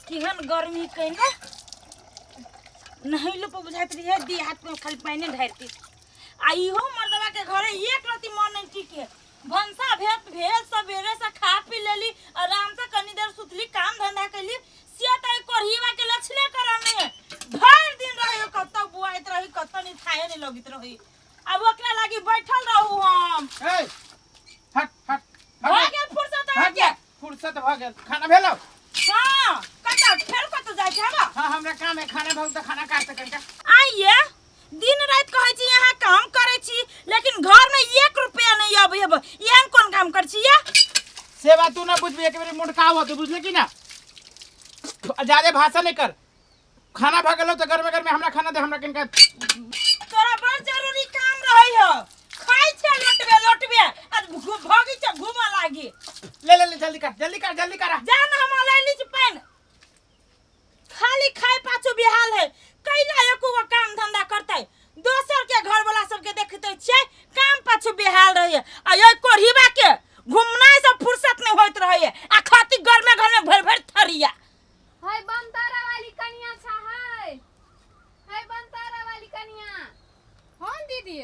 केहन गर्मी कइने नहैलो पर बुझाइत रहिए दी हाथ में खाली पानि ढारती। आ इहो मर्दवा के घरे एक रति मन नहीं टिके। भनसा भेट भेल सवेरे से खा पी लेली, आराम से कनी देर सुतली, काम धंधा कैली, से त कोढ़ीवा के लक्षणे करम नहीं है। भर दिन रही कतौ बुआइत रही, कतौ नहीं खाए नहीं लगत रही। अब ओकरा लागी बैठल रहू हम। ए हट हट। भऽ गेल फुर्सत हट अहाँके? जा, फुर्सत भऽ गेल। खाना भेलौ? हाँ, कतऽ फेर कतऽ जाइ छै हबा? हाँ, हमरा काम है, खाना भऽ गेल तऽ खाना काट कनिका। आइए दिन राति कहै छी यहाँ काम करै छी, लेकिन घर में एक रुपया नहीं अबै है। एहन कोन काम करै छी ये? से बात तू ना बुझबी, एक बेरी मुंडका हो तू बुझले कि ना? ज्यादा भाषण नहीं कर। खाना भऽ गेलौ तऽ गर्मे गर्मे हमरा खाना दे, हमरा कनिका। तोरा बड़ जरूरी काम रहै हो, खाइ छै लोटबे लोटबे आ भगी छै घूमऽ लागी। ले ले ले, जल्दी कर जल्दी कर जल्दी कर। जा ना, हम लैली छी पानि। खाली खाय पाछू बेहाल है, कैला एको गो काम धंधा करतै? दोसर के घर वाला सबके देखते छियै काम पाछू बेहाल रहै, आ ये कोढ़ीबा के घूमनाइ से फुर्सत नहीं होइत रहै, आ खाती घर में घर में भरि भरि थरिया। है बनतारा वाली कनिया छा, है है बनतारा वाली कनिया। हाँ दीदी।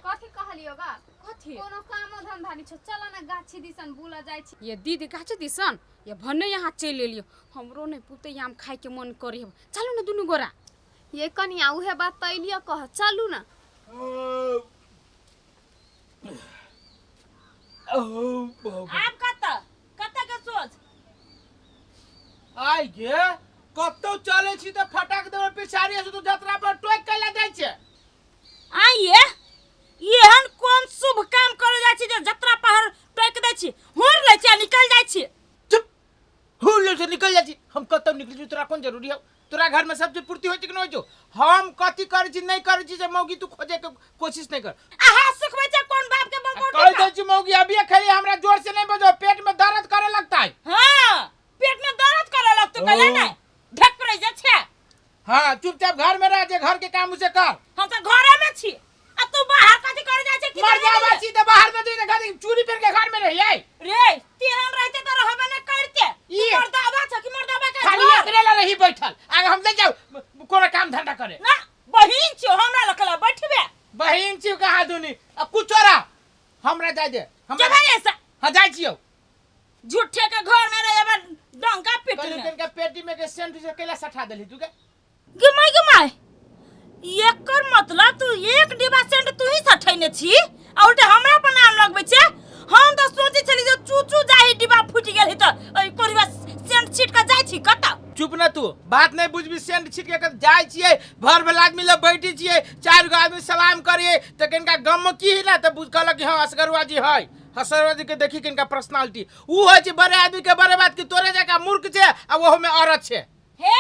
कथी कहलियो गा? कथी? कोनो कामो धंधा नहीं छौ, चल ना गाछी दिसन बुला जाइ छी। ये दीदी गाछी दिसन ये भन्ने यहाँ चलि एलियो, हमरो नहीं पुते आम खाए के मन करे। चलू ना दुनू गोरा। ये कनिया उहे बात त एलियो कह, चलू ना। आब कतऽ कतऽ के सोच? आइ गे, कतौ चलै छी तऽ फटाक देबै पिछाड़ी से, तू जतरा पर टोक के ले जाइ छै। आइए एहन कोन शुभ काम करे जाइ छी जे जतरा पहाड़ टोकि दै छी, हुर लै छी आ निकल जाइ छी? चुप, हुर लै छी निकल जाइ छी। हम कतौ निकलै छी तोरा कोन जरूरी हौ? तोरा घर में सब चीज पूर्ति होइ छै कि नहि होइ छौ? हम कथी करै छी नहि करै छी से मौगी तू खोजे के कोशिश नहीं कर। आ हाथ सुखबै छै कोन बाप के बंगोटी? कह दै छी मौगी, अभी खाली हमरा जोर से नहीं बजो, पेट में दर्द करे लगता है। हाँ, पेट में दर्द करे लगतो कहले नहीं ढक रह जा छै। हाँ, चुपचाप घर में रह, जे घर के काम उसे कर। हम तो घरे में छी आ तू बाहर कथी करे जाइ छै? की मर करे जा जाइ छै? छी त बाहर में जे घर चूड़ी पहन के घर में रही आई। रे तेहन रहते त रहबे ने करते। ई। तू मर्दाबा छ कि मर्दाबा के खाली घर? एकरे ला रही बैठल, आगे हम ले जाओ कोनो काम धंधा करे ना बहिन छियो, हमरा लकला बैठबे। बहिन छियो कहाँ दुनी अब कुछ रहा, हमरा जाय दे हमरा। जब ऐसा हां, जाय छियो। झूठे के घर में रहे बा डंका कहलियो पिटने। कनिका पेटी में के सेंट से कैला सठा देली तू के? गिमाय गिमाय, एकर मतलब तू एक डिब्बा सेंट तू ही सठैने छी आ उल्टे हमरा पर नाम लगबै छे। हम तऽ सोचै छली जे चूचू जाहि डिब्बा फूटि गेल है तऽ ओहि कोरिबा सेंट छीट के जाइ छी कतऽ। चुप ना, तू बात नहीं बुझबी। सेंट छीट के जाइ छियै, भर भर आदमी लग बैठी छियै, चारि गो आदमी सलाम करियै तऽ कनिका गम की है ना, तऽ बुझ कहलक कि हाँ असगरुआ जी है, असगरुआ जी के देखी कनिका पर्सनालिटी ऊ होइ छै। बड़े आदमी के बड़े बात की, तोरे जकाँ मूर्ख छै आ ओहो में औरत छै। हे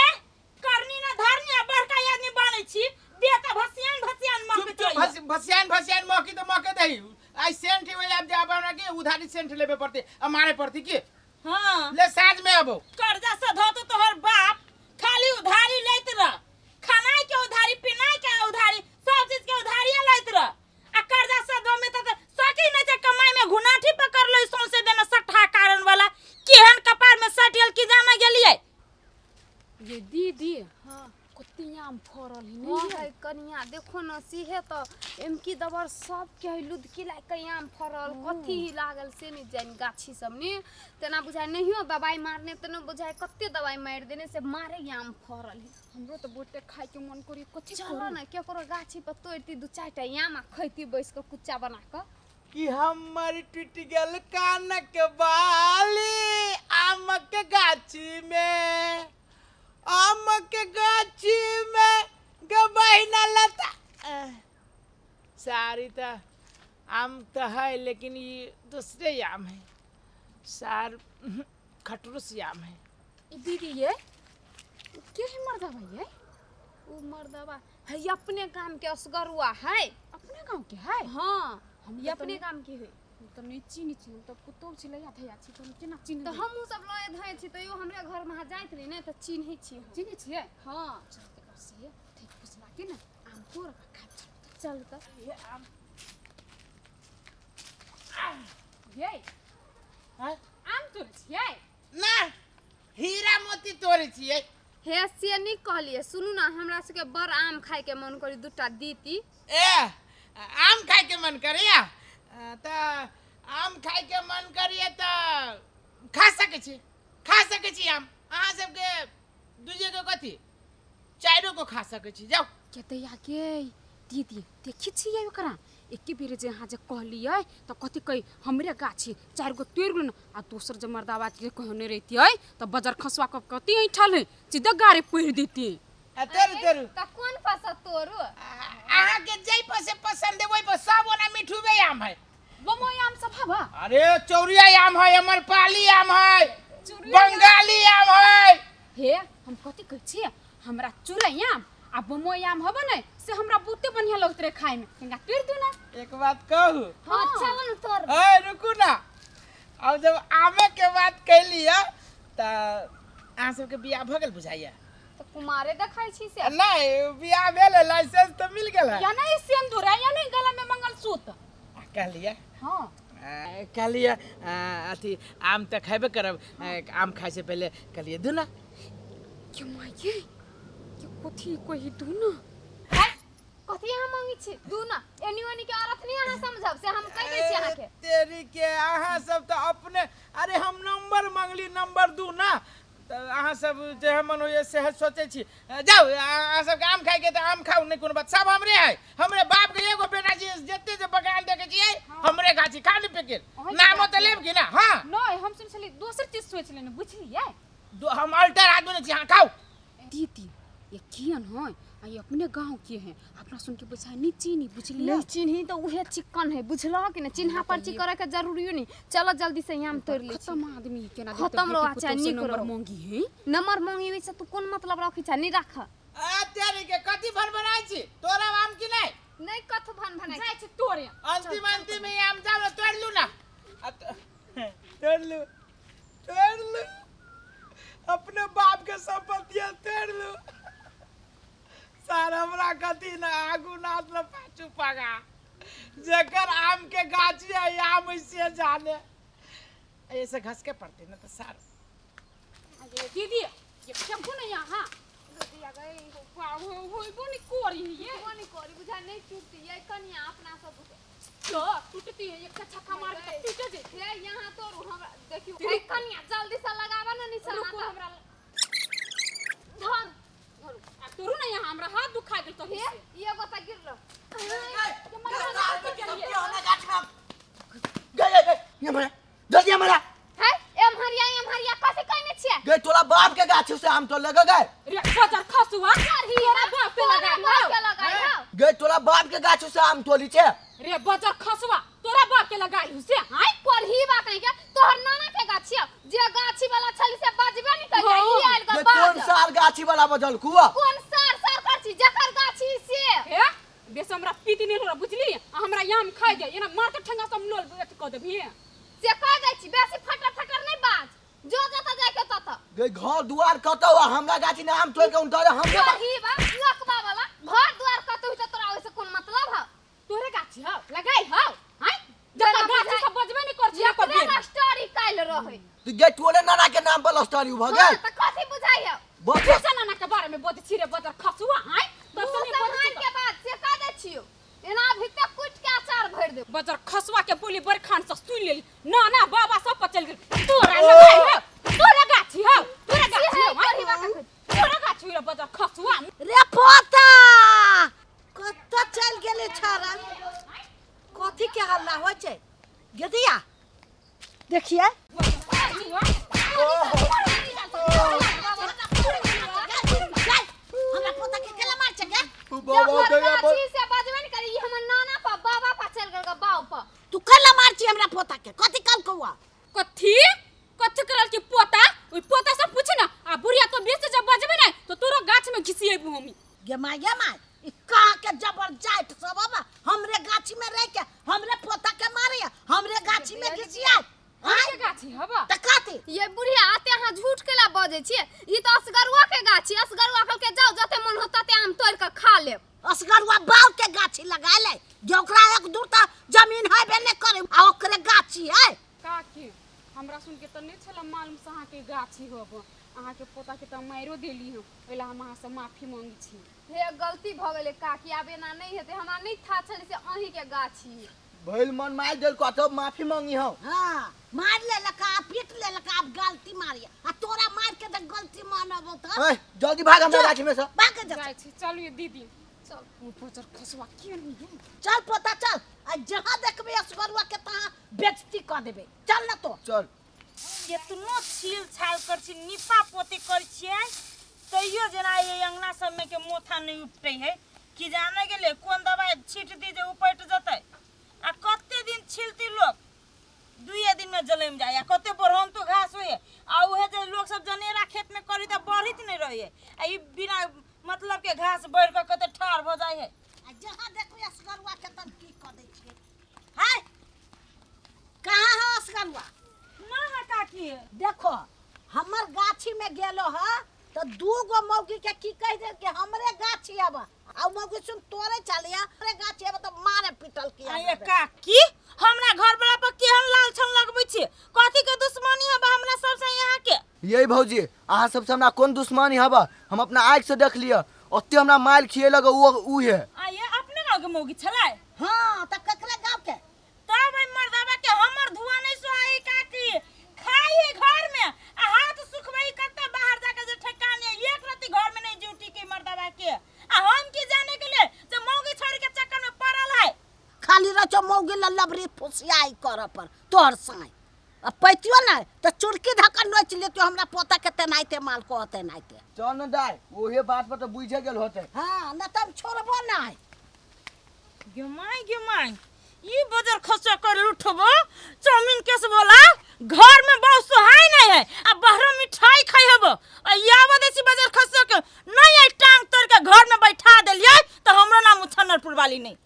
करनी ना धरनी आ बड़का आदमी बनै छी, देह तऽ भसियान भसियान चुप महकैत चुप। रहैया। भसियान भसियान महकी तऽ महके दही। आई सेंट ही आब जाब हमरा के उधारी सेंट लेबे पड़ते आ मारे पड़ते की। हाँ ले साँझ में आबो। कर्जा सधो तो तोहर बाप खाली उधारी लैत रह, खानाइ के उधारी, पिनाइ के उधारी, सब चीज के उधारिये लैत रह, आ कर्जा सधो में तऽ सकी नहि छै कमाई में, घुनाठी पकड़ लै सौंसे देह में सट्ठा कारण वाला केहन कपार में सट गेल की जाने गेलियै। ये दीदी। हाँ। कते आम फड़ल है? हाँ नहीं है कनिया, देखो न सीहे तो एमकी दबर सब के है लुदकी लाग के आम फड़ल, कथी ही लागल से नहीं जानि। गाछी सब ने तेना बुझाय नहियो दवाई मारने तेना बुझाय कते दवाई मारि देने से मारे आम फड़ल है। हमरो तो बहुते खाए के मन करी, कथी चलो करू? ना केकरो गाछी पर तोड़ती दू चारि टा आम आ खैती बैस के कुच्चा बना के। कि हमर टूटि गेल कानक बाली आमक गाछी में, आमक गाछी में गे बहिना लता। सारी तऽ आम तऽ है, लेकिन ई दूसरे आम है सार, खटरूस आम है। ई दीदी ये के है मर्दा भाई ये? उ मर्दबा है अपने गाम के असगरुआ है। अपने गांव के है? हाँ, हम ई अपने गाम के है। हम तऽ नहि चिन्है छी, हम तऽ पुतोहु छी, लैया धैया छी, तऽ हम केना चिन्हबै? तऽ हमहूँ सब लए धए छी, तैयो हमरे घर में जाइत रही ने तऽ चिन्है छी हम। चिन्है छियै? हाँ। चल तऽ से ठीक फुसला के ने आम तोड़ कऽ खायब, चल। चल तऽ। ये आम ये हैं? आम तोड़ै छियै? ना, हीरा मोती तोड़ै छियै। हे से नीक कहलियै। सुनू ने, हमरा सबके बड़ आम खायके मन करी, दूटा दीती। ए आम खायके मन करैया तऽ आम खायके मन करैया तऽ खा सकै छी, खा सकै छी आम। अहाँ सबके दूजे गो कथी चारिो गो खा सकै छी, जाउ। के दैया गे दीदी, देखै छियै ओकरा एके बेर जे अहाँ जे कहलियै तऽ कथी कही हमरे गाछी चारि गो तोड़ि गेल ने, आ दोसर जे मर्दाबा के कहने रहितियै तऽ बजर खसुआ कऽ कथी ऐंठल है सीधा गाड़ी पढ़ि देती। आ तोड़ू तोड़ू। तऽ कोन पसंद तोड़ू? अहाँके जाहि पर से पसंद है ओहि पर सब ओना मिठूबे आम है। बमोई आम सब हवा। अरे चौरिया आम है, अमरपाली आम है, बंगाली आम है। हे हम कथी कहै छियै, हमरा चुरै आम आ बमोई आम हबे ने से हमरा बहुते बढ़िया लगत रहे खाय में, कनिका तोड़ि दू ना। एक बात कहू? हाँ, अच्छा वाला तोड़। ए रुकू ना, अब जब आमे के बात कैली है तऽ अहाँ सबके बियाह भऽ गेल बुझाइया? तऽ कुमारे देखै छी से। नहीं बियाह भेल है, लाइसेंस तऽ मिल गेल है। या नहीं सिंदूर है या नहीं गला में मंगलसूत्र। कहलियै। हाँ। कहलियै अथी आम तऽ खेबे करब, आम खाइ से पहिले कहलियै दू ना। के माय के कथी कही दू ना? कथी अहाँ मांगै छी दू ना? एनी ओनी के औरत नहीं अहाँ समझब से हम कहि दै छी अहाँके। तेरी के अहाँ सब तऽ अपने, अरे हम नंबर मांगली नंबर दू ना, तऽ अहाँ सब जे मन होइए सएह सोचै छी। जाउ अहाँ सबके आम खाइके तऽ आम खाउ, नहि कोनो बात, सब हमरे है, हमरे बाप के एगो बेटा छी, जते जे बगान देखै छियै हमरे गाछी, खा नहि पेकेल नामो तऽ लेब कि ना। हाँ नहीं हम सुन छली दोसर चीज सोच लेने बुझलियै। हम अल्टर आदमी नहीं छी, हाँ खाउ। दीदी ये कियन है आ ये अपने गांव के है, अपना सुन के पैसा नहीं चीनी बुझलियै। नहीं चिन्ही तो उहे चिकन है बुझलह कि नहीं, चिन्हा पर्ची करे के जरूरियो नहीं। चलो जल्दी से आम तोड़ ले। खत्म आदमी केना खत्म रहो, अच्छा, नीक नंबर रहो। मांगी है। नंबर मांगी ओइ से तू कोन मतलब रखै छ? नहीं राख। आ तेरी के कथी भन बनाइ छी तोरा आम की नहीं? नहीं कथु भन भनाइ जाइ छी तोरे। अंतिम अंतिम में आम जाओ ना, तोड़ लू ना। तोड़ लू तोड़ लू अपने बाप के संपत्ति तोड़ लू। सार हमरा कथी ना आगू ना ना पाछू पगा, जेकर आम के गाछी है आम ऐसे जाने ऐसे घस के पड़ते ना तो सार। अरे दीदी ये फेंकू ना यहाँ। होइबो नहीं कोरी ये। होइबो नहीं कोरी बुझा नहीं टूटती ये कनिया अपना सब तो टूटती है, एक छक्का मार के टूट जे। हे यहाँ तोरू हमरा देखियो। हे कनिया जल्दी से लगावा ना निशाना। रुको हमरा धर धरू। आ तोरू ना यहाँ हमरा हाथ दुखा गेल तो। हे एगो त गिरलो। गए गए ये मरा जल्दी मरा। है एमहरिया एमहरिया कथि कहने छियै? गए तोरा बाप के गाछ से आम तोड़ लगे गए। रे बजर खसुआ तोरा बाप पे लगाई बाप के लगाई हौ। गए तोरा बाप के गाछ से आम तोड़ी छे। रे बजर खसुआ तोरा बाप के लगाई हु से। हाय पढ़ी बा कहीं के तोहर नाना के गाछी हौ, जे गाछी वाला छली से बजबे नहीं करिया, ई आयल ग गए कौन बाज। साल गाछी वाला बजल कुआ? कौन सार सार कर छी जकर गाछी से। हे बेस हमरा पीती नहीं रह बुझली, आ हमरा आम खाइ दे एना मार के ठेंगा सब लोल अथी क देबही। से कह दै छी बेसी फटर फटर नहीं बाज, जो जत जाय के तत। गए घर दुआर कतौ आ हमरा गाछी ने आम तोड़ के उनतरे हमरे पढ़ी बा लकबा वाला घर दुआर कतौ त तोरा ओइसे कोन मतलब हौ? तोरे गाछी हौ लगाई हौ। हाय जकर गाछी सब बजबे नहीं कर छी एको बेर। स्टोरी काइल रहै। तू गए तोरे नाना के नाम पर स्टोरी भ गेल। त कथि बुझाइ हौ? बस कैसा नाना के बारे में बज छी रे बजर खसुआ। हाय तब से नहीं बज के बाद से कह दै छियो एना भीतर कुट के अचार भरि देब। बजर खसुआ के बोली बड़ खान से सुन लेली, ना ना बाबा सब पर चल गेल। तोरा लगाई हौ, तोरा गाछी हौ, तोरा गाछी हौ, तोरा गाछी रे बजर खसुआ। रे पोता कत चल गेले छारा, कथी के हल्ला होइ छै? गेदिया देखिए हमरा पोता के केला मार छै गे? जकर गाछी से बजबे नहीं करी, ई हमर नाना पर बाबा पर चल गेल ग बाऊ पर। तू केला मार छी हमरा पोता के? कथी कल कौआ? कथी कथी करल की पोता? ओइ पोता से पूछ ना, आ बुढ़िया तो बेस जब बजबे ना तो तोरो गाछ में घिसिएबू हम। गे माय गे माय, ई कहाँ के जबर जाइत सब अब हमरे गाछी में रह के हमरे पोता के मारे, हमरे गाछी में घिसियाए। के गाछी हबा त कथी? ये बुढ़िया आते अहाँ झूठ केला बजै छियै? ई त असगरुआ के गाछी, असगरुआ कहलकै जाउ जते मन होत तते आम तोड़ के खा लेब। असगरुआ बाव के गाछी लगा ले, जे ओकरा एक दूर त जमीन हेबे नै करे आ ओकरे गाछी है। काकी हमरा सुन के तऽ नहि छलै मालूम से अहाँके गाछी होब। अहाँके पोताके तऽ मारियो देली हम, ओहि लए हम अहाँसँ माफी मांगै छी। हे गलती भऽ गेलै काकी, आब एना नहि हेतै। हमरा नहि था छलै से अहीँके गाछी। भइल मन मारि देलको तब माफी मांगी हम। हाँ, मार लेलक आ पीट लेलक, आब गलती मारिए आ तोरा मार के तऽ गलती मानबो तऽ। ए जल्दी भाग हमरा गाछी में से। भाग जा। जाइ छी, चलू ये दीदी। चल। ओ बजर खसुआ किया नहीं है? चल पोता चल, आ जहाँ देखबे असगरुआ के तहाँ बेइज्जती कऽ देबे। चल ना तो। चल। केतनो छील छाल कर छी, निपा पोती कर छियै, तैयो जेना ये अंगना सब में के मोथा नहीं उपटै है। कि जाने गेलै कोन दवाई छीट दी जे उपटि जतै। आ कते दिन छिलती लोक, दुइये दिन में जलमि जाय। आ कते बढ़ंतो घास होइए, आ उहे जे लोक सब जनेरा खेत में करी तऽ बढ़ित नहीं रहैए। आ ई बिना मतलब के घास बढ़ि कऽ कते ठाढ़ भऽ जाइ है। आ जहाँ देखबै असगरुआ के तब की कऽ दै छियै। हाय, कहाँ है असगरुआ? ना है काकी। देखो हमर गाछी में गेलो ह तो दू गो मौगी के की कह दे कि हमरे गाछी आब, आ मौगी सुन तोरे चलिया हमरे गाछी आब तो मारे पिटल की। आ काकी हमरा घर वाला पर केहन लालछन लगबै छी? कथी के दुश्मनी हबा हमरा सबसे यहाँ के? यही भौजी, अहाँ सबसे हमरा कोन दुश्मनी हबा? हम अपना आँखि से देख लिअ, ओते हमरा मारि खिएलक उ है। आ ये अपने गाँव के मौगी छलै? हाँ, त ककरे गाँव के? तब एहि मर्दाबा के हमर धुआं नहीं सोहाई काकी। खाई है घर में आ हाथ सुखबई कत्ता बाहर जाके जे ठेकाने, एक रत्ती घर में नहीं ड्यूटी के मर्दाबा के। आ हम की जाने के लिए जे मौगी छोड़ के चक्कर में पड़ल है। खाली रचो मौगी लबरी फुसियाई कर पर तोहर साई। आ पैतियो ना तो चुरकी धक्का नोच लेतियो हमरा पोता के तेनाइते माल को तेनाइते। चल न दाय, ओहे बात पर तो बुझे गेल होते। हाँ, न तब छोड़बो नहीं। गे माय गे माय, ई बजर खसो कर लुठबो चाउमीन केस बोला घर में बहुत सोहाई नहीं है, आ बाहर मिठाई खाई हबो। आ यावत देसी बजर खसो के नहीं आई टांग तोड़ के घर में बैठा देलियै तो हमरो नाम उछन्नरपुर वाली नहीं।